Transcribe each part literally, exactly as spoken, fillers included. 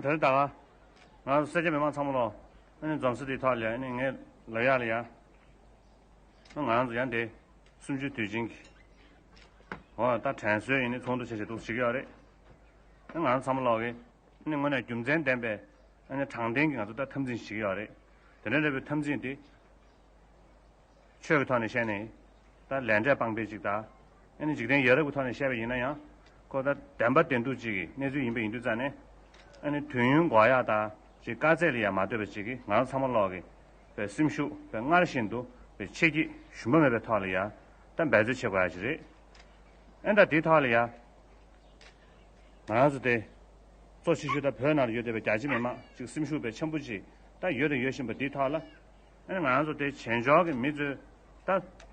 དེ་རིང་ད་ག་ང་ཚོ་སེར་སྐྱ་མི་མང་ཚང་མ་ལོ། ཨ་ནི་འཛོམས་ས་དེའི་ཐོག་ལ་ཡ། ཨ་ནི་ངས་ལབ་ཡག་ལ་ཡ། ང་རང་ཚོ་ཡང་དེ་གསུམ་བཅུའི་དུས་ཆེན་གྱི་འོ་ད་དྲན་གསོའི་ཡིན་ནི་ཚོགས་འདུ་ཆེ་ཆེ་འདུག་བྱེད་ཀྱི་ཡོད་རེད། ཨ་ང་རང་ཚང་མ་ལོག་གི་ཨ་ནི་དངོས་གནས་རྒྱུ་མཚན་ལྡན་པའི་ཨ་ནི་དྲང་བདེན་གྱི་ང་ཚོ་ད་འཐབ་འཛིང་བྱེད་ཀྱི་ཡོད་རེད། དེ་འདྲ་འདྲ་བའི་འཐབ་འཛིང་དེ་ཆོས་ཀྱི་ཐོག་ནས་བཤད་ནས་ད་ལས་འབྲས་སྤངས་པའི་ཅིག་ད། ཨ་ནི་འཇིག་རྟེན་ཡ་རབས་ཀྱི་ཐོག་ནས་བཤད་པ་ཡིན་ན་ཡང་ཁོ་ད་བདེན་པ་བདེན་ཐུག་ཅིག་གི་གནས་ཚུལ་ཡིན་པ་ཡིན་དུས་ཙང་ནས། ཨ་ནི་དུས་ཡུན་འགོར་ཡག་ད་ཅིག་དཀའ་ཚེགས་ལ་ཡང་མ་ལྟོས་པ་ཅིག་གི་ང་རང་ཚང་མ་ལོག་གི་པའི་སེམས་ཤུགས་པའི་སྔར་བཞིན་དུ་པའི་ཆེ་སྐྱེད་ཞུམ་པ་མེད་པའི་ཐོག་ལ་ཡང་ད་འབད་རྩོལ་བྱེད་དགོས་ཡག་ཅིག་རེད། ཨ་ནི་ད་དེའི་ཐོག་ལ་ཡང་། ང་རང་ཚོ་དེ་གཙོ་ཆེ་ཤོས་ད་བོད་ནང་ལ་ཡོད་བསྡད་པའི་རྒྱ་ཆེ་མི་མང་ཅིག་སེམས་ཤུགས་དཔེ་ཆེན་པོ་ཅིག་ད་ཡོད་དང་ཡོད་བཞིན་པ་འདིའི་ཐོག་ལ། ཨ་ནི་ང་རང་ཚོ་དེ་བྱེས་འབྱོར་གྱི་མི་ཚོས་ད་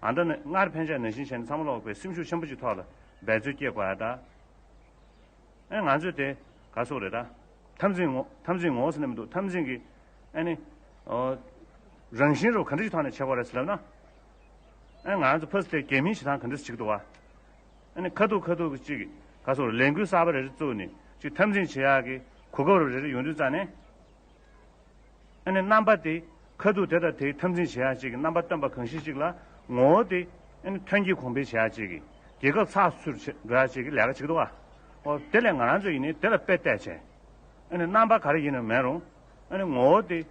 ཨ་ད་ནི་སྔར་ཕན་ཆད་ནང་བཞིན་བྱས་ནས་ཚང་མ་ལོག་པའི་སེམས་ཤུགས་ཆེན་པོ་ཅིག་ཐོག་ལ་འབད་རྩོལ་སྐྱེད་དགོས་ཡ་ད། ཨ་ནི་ང་ཚོས་དེ་ག་སོག་རེད་ད། འཐབ་འཛིང་ངོ་འཐབ་འཛིང་ངོ་ཟེར་ནས་མི་འདུག་འཐབ་འཛིང་གི་ཨ་ནི་ཨོ་རང་བཞིན་རུ་ག་འདྲ་ཞིག་ཐོག་ནས་བྱེད་དགོས་རེད་ཟེར་ལབ་ན། ཨ་ནི་ང་རང་ཚོ་ཕ་སི་དེ་རྒྱ་མིའི་བྱེད་སྟངས་ག་འདྲ་ཞིག་བྱེད་ཀྱི་འདུག་བ། ཨ་ནི་ཁ་ཐུག་ཁ་ཐུག་གི་གཅིག་ག་སོག་ལས་འགུལ་གསར་པ་རེ་རེ་བཙུགས་ནས་གཅིག་འཐབ་འཛིང་བྱེད་ཡག་གི་གོ་སྐབས་རེ་རེ་ཡོང་དུས་ཙང་ནས། ཨ་ནི་རྣམ་པ་དེ་ཁ་ཐུག་དེ་དང་དེའི་འཐབ་འཛིང་བྱེད་ཡག་ཅིག་གི་རྣམ་པ་སྟོན་པ་གང་ཞིག་ཅིག་ལ་ངོ་བོ་དེ་ཨ་ནི་ཐོན་སྐྱེད་གོང་འཕེལ་བྱེད་ཡག་ཅིག་གི་རྒྱལ་ཁབ་ཚགས་ཚུད་བྱེད་འགྲོ་ཡག་ཅིག་གི་ལས་ཀ་བྱེད་ཀྱི་འདུག་བ། ཨོ་དེ་ལས་ང་རང་ཚོ་ཡིན་ནའི་དེ་ལ་དཔེ་བལྟས་བྱས། ཨ་ནི་རྣམ་པ་ག་རེ་ཡིན་ན་མེད་རུང་། ཨ་ནི་ངོ་བོ་དེ་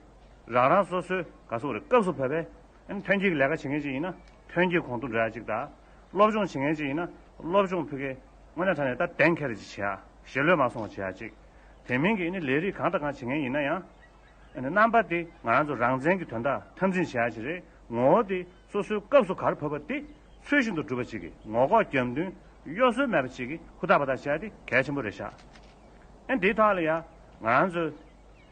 རང་རང་སོ་སོའི་ག་སོག་རེ་སྐབས་སུ་བབས་པའི་ཨ་ནི་ཐོན་སྐྱེད་ཀྱི་ལས་ཀ་བྱེད་མཁན་ཅིག་ཡིན་ན་ཐོན་སྐྱེད་གོང་མཐོར་འགྲོ་ཡག་ཅིག་དང་། སློབ་སྦྱོང་བྱེད་མཁན་ཅིག་ཡིན་ན་སློབ་སྦྱོང་ཕུལ་མཁན་དངོས་གནས་དྲང་གནས་ད་གདེང་འཁེལ་རེ་ཅིག་བྱེད་ཡག་ཞེ་ལོས་མ་སོང་བ་བྱེད་ཡག་ཅིག་དེ་མིན་གྱི་ཨ་ནི་ལས་རིགས་གང་དང་གང་བྱེད་མཁན་ཡིན་ན་ཡང་། ཨ་ནི་རྣམ་པ་དེ་ང་རང་ཚོ་རང་བཙན་གྱི་དོན་དག་འཐབ་འཛིང་བྱེད་ཡག་ཅིག་རེད། ངོ་བོ་དེ་སོ་སོའི་སྐབས་སུ་ག་རེ་བབས་པ་དེ་ཚུལ་བཞིན་དུ་སྒྲུབ་པ་ཅིག་གི་ངོ་ལྐོག་རྒྱབ་མདུན་གཡོ་ཟོལ་མེད་པ་ཅིག་གི་ཧུར་ཐག་འབད་ཐག་བྱེད་ཡག་དེ་གལ་ཆེན་པོ་རེད་ཤག་ཨ་ནི་དེའི་ཐོག་ལ་ཡང་ང་རང་ཚོས་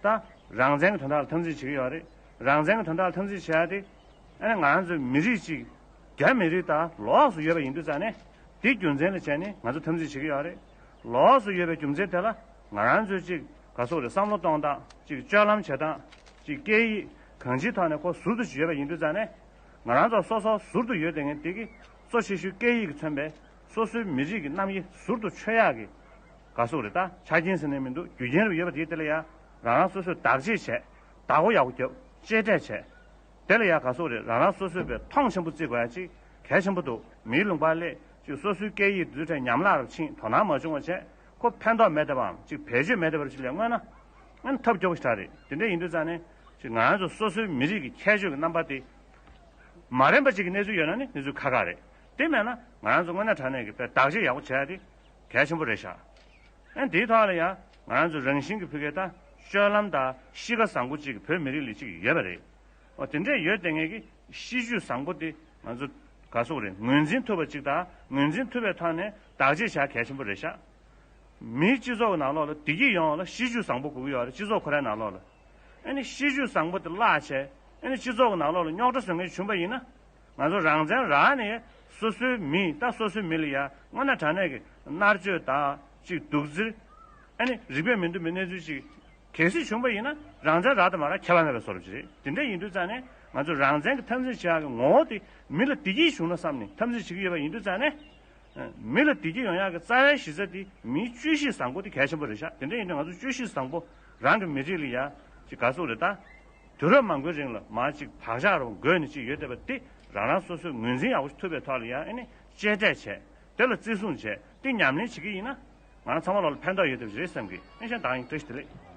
ད་རང་བཙན་གྱི་དོན་དག་ལ་འཐབ་འཛིང་བྱེད་ཀྱི་ཡོད་རེད། རང་བཙན་གྱི་དོན་དག་ལ་འཐབ་འཛིང་བྱེད་ཡག་དེ་ཨ་ནི་ང་རང་ཚོའི་མི་རིགས་གཅིག་རྒྱ་མི་རིགས་དང་ལོགས་སུ་ཡོད་པ་ཡིན་དུས་ཙང་ནས་དེ་རྒྱུ་མཚན་ལ་བྱས་ནས་ང་ཚོ་འཐབ་འཛིང་བྱེད་ཀྱི་ཡོད་རེད། ལོགས་སུ་ཡོད་པའི་རྒྱུ་མཚན་དེ་ལ་ང་རང་ཚོའི་གཅིག་ག་སོག་རེད། བསམ་བློ་གཏོང་སྟངས་གཅིག་སྤྱོད་ལམ་བྱེད་སྟངས་གཅིག་སྐད་ཡིག་གང་ཅིའི་ཐོག་ནས་ཁོ་ཟུར་དུ་ཅིག་ཡོད་པ་ཡིན་དུས་ཙང་ནས་ང་རང་ཚོ་སོ་སོ་ཟུར་དུ་ཡོད་བསྡད་མཁན་དེ་གི་གཙོ་ཆེ་ཤོས་སྐད་ཡིག་གིས་མཚོན་པའི་སོ་སོའི་མི་རིགས་ཀྱི་རྣམ་དབྱེ་ཟུར་དུ་ཆོད་ཡག་གི་ག་སོག་རེད། ད་ཆ་རྐྱེན་ཟེར་ནས་མི་འདུག་རྒྱུ་རྐྱེན་རུ་ཡོད་པ་དེ་དེ་ལ་ཡང་རང་རང་སོ་སོས་བདག་གཅེས་བྱས། བདག་པོ་ཡག་པོ་རྒྱབ། གཅེས་སྤྲས་བྱས། དེ་ལ་ཡང་ག་སོག་རེད། རང་རང་སོ་སོས་པའི་མཐོང་ཆེན་པོ་བརྩི་དགོས་ཡ་གཅིག་གལ་ཆེན་པོ་འདུག་མིའི་ལུང་པར་སླེབས་ཅིག་སོ་སོའི་སྐད་ཡིག་འདི་འདྲ་ཉམས་བརླག་རུ་ཕྱིན་དོ་སྣང་མ་བྱུང་བ་བྱས་ཁོ་ཕན་ཐོགས་མེད་བསྡད་པའམ་ཅིག་བེད་སྤྱོད་མེད་བསྡད་པ་ཅིག་ལ་མངོན་ན། ཨ་ནི་ཐབས་སྐྱོ་པོ་ཞིག་རེད། དེ་འདྲ་ཡིན་དུས་ཙང་ནས་ཅིག་ང་རང་ཚོ་སོ་སོའི་མི་རིགས་ཀྱི་ཁྱད་ཆོས་ཀྱི་རྣམ་པ་དེ་མ་རན་པ་ཅིག་གི་གནས་ཚུལ་ཡོད་ན་ནི་གནས་ཚུལ་ཁག་ཁག་རེད། དེ་མེད་ན་ང་རང་ཚོ་དངོས་གནས་དྲང་གནས་ཀྱི་དཔེ་བདག་གཅེས་ཡག་པོ་བྱས་ཏེ་གལ་ཆེན་པོ་རེད་ཤག་ཨ་ནི་དེའི་ཐོག་ལ་ཡང་ང་རང་ཚོ་རང་བཞིན་གྱི་ཕ་གིའི་ད་སྤྱོད་ལམ་དང་གཤིས་ཀ་བཟང་པོ་ཅིག་བོད་མི་རིགས་ལ་ཅིག་ཡོད་པ་རེད། འོ་དེ་འདྲས་ཡོད་བསྡད་མཁན་གྱི་གཤིས་རྒྱུད་བཟང་པོ་དེ་ང་ཚོ་ག་སོག་རེད། ངོས་འཛིན་ཐུབ་པ་ཅིག་དང་ངོས་འཛིན་ཐུབ་པའི་ཐོག་ནས་བདག་གཅེས་བྱ་གལ་ཆེན་པོ་རེད་ཤག་མིའི་སྤྱི་ཚོགས་ཀྱི་ནང་ལོགས་ལ་བདེ་སྐྱིད་ཡོང་བ་ལ་གཤིས་རྒྱུད་བཟང་པོ་དགོས་ཀྱི་ཡོད་རེད། སྤྱི་ཚོགས་ཁོ་རའི་ནང་ལོགས་ལ། ཨ་ནི་གཤིས་རྒྱུད་བཟང་པོ་དེ་བརླག་བྱས་ཨ་ནི་སྤྱི་ཚོགས་ཀྱི་ནང་ལོགས་ལ་རྙོག་དྲ་བཟོ་མཁན་བྱུང་པ་ཡིན་ན། ང་ཚོ་རང་བཙན་རག་ནས་སོ་སོའི་མི་ད་སོ་སོའི་མི་ལ་ཡ་དངོས་གནས་དྲང་གནས་ཀྱི་མནར་གཅོད་དང་ཅིག་སྡུག་བརྩིར། ཨ་ནི་རིག་པས་མི་འདུན་པའི་གནས་ཚུལ་ཅིག་གལ་སྲིད་བྱུང་པ་ཡིན་ན་རང་བཙན་རག་དང་མ་རག་ཁྱད་པར་མེད་པའི་བཟོ་འདྲ་ཅིག་རེད། དེ་འདྲ་ཡིན་དུས་ཙང་ནས་ང་ཚོ་རང་བཙན་གྱི་འཐབ་འཛིང་བྱེད་ཡག་གི་ངོ་བོ་དེ་མི་ལ་བདེ་སྐྱིད་བྱུང་ན་བསམ་ནས་འཐབ་འཛིང་བྱེད་ཀྱི་ཡོད་པ་ཡིན་དུས་ཙང་ནས། མི་ལ་བདེ་སྐྱིད་ཡོང་ཡག་གི་རྩ་བའི་གཞི་རྩ་དེ་མིའི་སྤྱོད་གཤིས་བཟང་པོ་དེ་གལ་ཆེན་པོ་རེད་ཤག་དེ་འདྲ་ཡིན་དུས་ང་ཚོ་སྤྱོད་གཤིས་བཟང་པོ་རང་གི་མི་རིགས་ལ་ཡ་ཅིག་ག་སོག་རེད་ད། དུས་རབས་མང་པོའི་རིང་ལ་མར་ཅིག་བག་ཆགས་རོ་འགོས་ནས་ཅིག་ཡོད་བསྡད་པ་དེ་རང་རང་སོ་སོས་ངོས་འཛིན་ཡག་པོ་ཞིག་ཐུབ་པའི་ཐོག་ལ་ཡ་ཨ་ནི་གཅེས་སྤྲས་བྱས། དེ་ལ་བརྩི་སྲུང་བྱས་དེ་ཉམས་ལེན་བྱེད་ཀྱི་ཡིན་ན། ང་རང་ཚང་མ་ལོག་ལ་ཕན་ཐོགས་ཡོད་བསྡད་པ་ཞིག་རེད་བསམ་གི། ཨ་ནི་བྱས་ད་ཡིན་བཀྲ་ཤིས་བདེ་ལེགས།